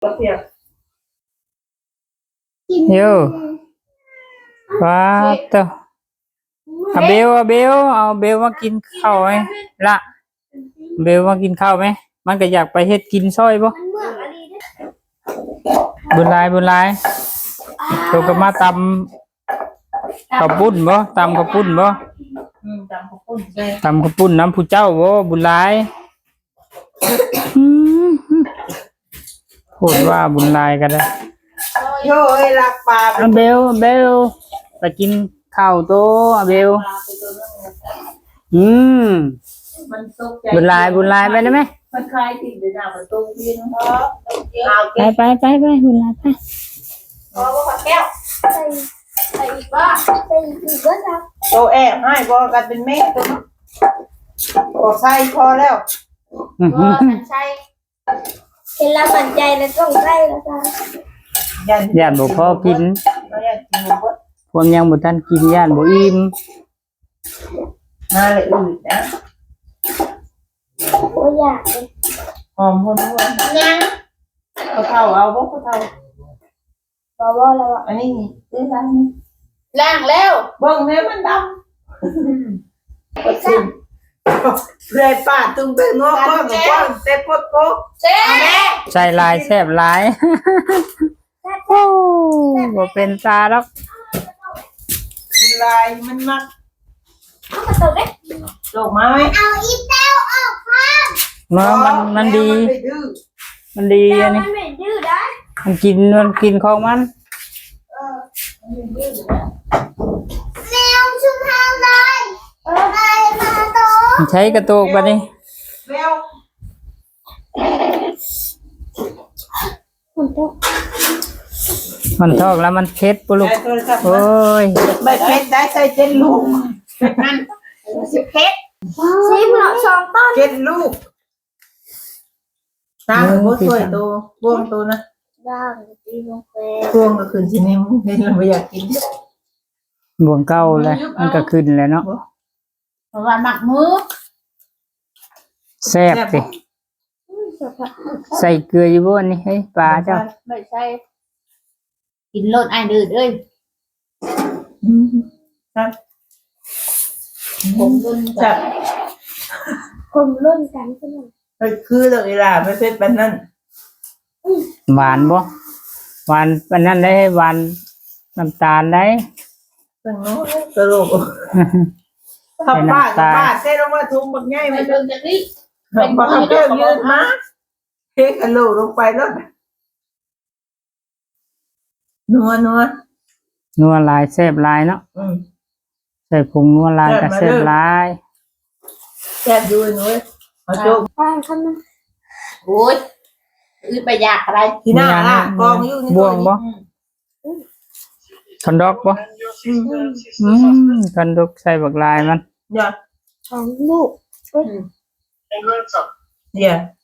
ໂຍ ວ້າວ ໂຕ ອາເບວ ອາເບວ ເອົາເບວມາກິນເຂົ້າໃຫ້ລະ ເບວມາກິນເຂົ້າແມ ມັນກໍຢາກໄປເຮັດກິນຊ່ອຍບໍ່? ບຸນຫຼາຍ ບຸນຫຼາຍ ໂຕກໍມາຕຳເຂົ້າປຸ້ນບໍ່? ຕຳເຂົ້າປຸ້ນບໍ່? ອືມ ຕຳເຂົ້າປຸ້ນ ຕຳເຂົ້າປຸ້ນນຳຜູ້ເຈົ້າບໍ່? ບຸນຫຼາຍ ອືມ ໂພດວ່າບຸນຫຼາຍກໍໄດ້ ໂຍ ເອີຍ ລັກປາ ອາເບວ ອາເບວ ໄປກິນເຂົ້າໂຕ ອາເບວ ອືມ ມັນຕົກໃຈ ບຸນຫຼາຍ ບຸນຫຼາຍ ໄປໄດ້ໄໝ? ມັນຄາຍຕິດຢູ່ໜ້າປະຕູພີ້ເນາະ ໄປ ໄປ ໄປ ໄປ ບຸນຫຼາຍ ໄປ ພໍບໍ່ ແກ້ວ ໃສ່ ໃສ່ອີກບໍ່? ໃສ່ອີກບໍ່? ໂຕແອບໃຫ້ບໍ່? ກັນເປັນແມ່ໂຕ ບໍ່ໃສ່ ພໍແລ້ວ ອືຮຶ ບໍ່ໃສ່ ເຫັນລະໝັ້ນໃຈລະຕ້ອງໃສ່ລະຊະ ຢ້ານ ຢ້ານບໍ່ພໍກິນ ຢ້ານກິນບໍ່ເບິດ ພວກຍັງບໍ່ທັນກິນ ຢ້ານບໍ່ອີ່ມ ມາລະອືດນະ ບໍ່ຢາກເລີຍ ຫອມຫົວໆ ຍັງ ພໍ່ເຖົ້າເອົາບໍ່? ພໍ່ເຖົ້າ ບໍ່ ບໍ່ແລ້ວ ອັນນີ້ນີ້ ລ້າງແລ້ວ ເບິ່ງແນ່ມັນດຳ ປາດ ເລີຍປາດ ຕຶງໄປງອກ ເບິ່ງ ເບິ່ງແຕ່ໂພດໂພ ແຊບ ໃສ່ຫຼາຍແຊບຫຼາຍ ໂອ້ ບໍ່ເປັນຕາດອກ ຫຼາຍມັນມັກ ເອົາກະໂຕກເດ້ ໂຕກມາໄວ້ ເອົາອີແຕ້ວອອກພ້ອມ ເນາະ ມັນ ມັນດີ ມັນດີອັນນີ້ ແຕ່ມັນບໍ່ດື້ໄດ໋ ມັນກິນ ມັນກິນຂອງມັນ ເອີ ມັນດື້ ແມວຊຸມເຮົາເລີຍ ເອີ ໄປມາໂຕ ໃຊ້ກະໂຕກບັດນີ້ ແມວ ມັນທອກ ມັນທອກແລ້ວມັນເຜັດບໍ່ລູກ ໂອ້ຍ ໃບເຜັດໄດ້ໃສ່ເຈັດລູກ ເຜັດນັ້ນ ຊິເຜັດ ຊິເນາະ ສອງຕອນ ເຈັດລູກ ຕ່າງບໍ່ຊ່ວຍໂຕ ບ່ວງໂຕນະ ຕ່າງຕີລົງໄປ ບ່ວງກໍຂຶ້ນຊິແນວ ເຫັນແລ້ວບໍ່ຢາກກິນ ບ່ວງເກົ່າແຫຼະ ມັນກໍຂຶ້ນແຫຼະເນາະ ເພາະວ່າມັກມື ແຊບຕິ ແຊບບໍ່? ໃສ່ເກືອຢູ່ບໍ່ອັນນີ້ ເຮີ້ຍ ປາເຈົ້າ ບໍ່ໃສ່ ກິນໂລດອ້າຍດືດເອີຍ ອືມ ແຊບ ຂົມລົ້ນກັນ ຂົມລົ້ນກັນ ເຮີ້ຍ ຄືເລີຍອີ່ຫຼ້າ ໄປເຜັດປານນັ້ນ ຫວານບໍ່? ຫວານປານນັ້ນໄດ໋ ຫວານນ້ຳຕານໄດ໋ ຕະຫຼົກ ໃສ່ນ້ຳຕານ ປາດ ປາດ ເຊລົງມາ ທຸ່ມບັກໃຫຍ່ ໄປເບິ່ງຈັກນີ້ ບັກເກີບຢືນມາ ເທກະໂຫຼລົງໄປໂລດ ນົວໆ ນົວຫຼາຍແຊບຫຼາຍເນາະ ອືມ ໃສ່ຜົງນົວຫຼາຍກໍແຊບຫຼາຍ ແຊບຢູ່ເນາະ ເອົາໂຈກ ໂອ້ຍ ອືດໄປຢາກກະໄດ້ ທີ່ໜ້າລະກອງຢູ່ນີ້ ບ່ວງບໍ່? ອືມ ຄັນດອກບໍ່? ອືມ ອືມ ຄັນດອກໃສ່ບັກຫຼາຍມັນ ຢ່າ ສອງລູກ ເອີຍ ຢ່າ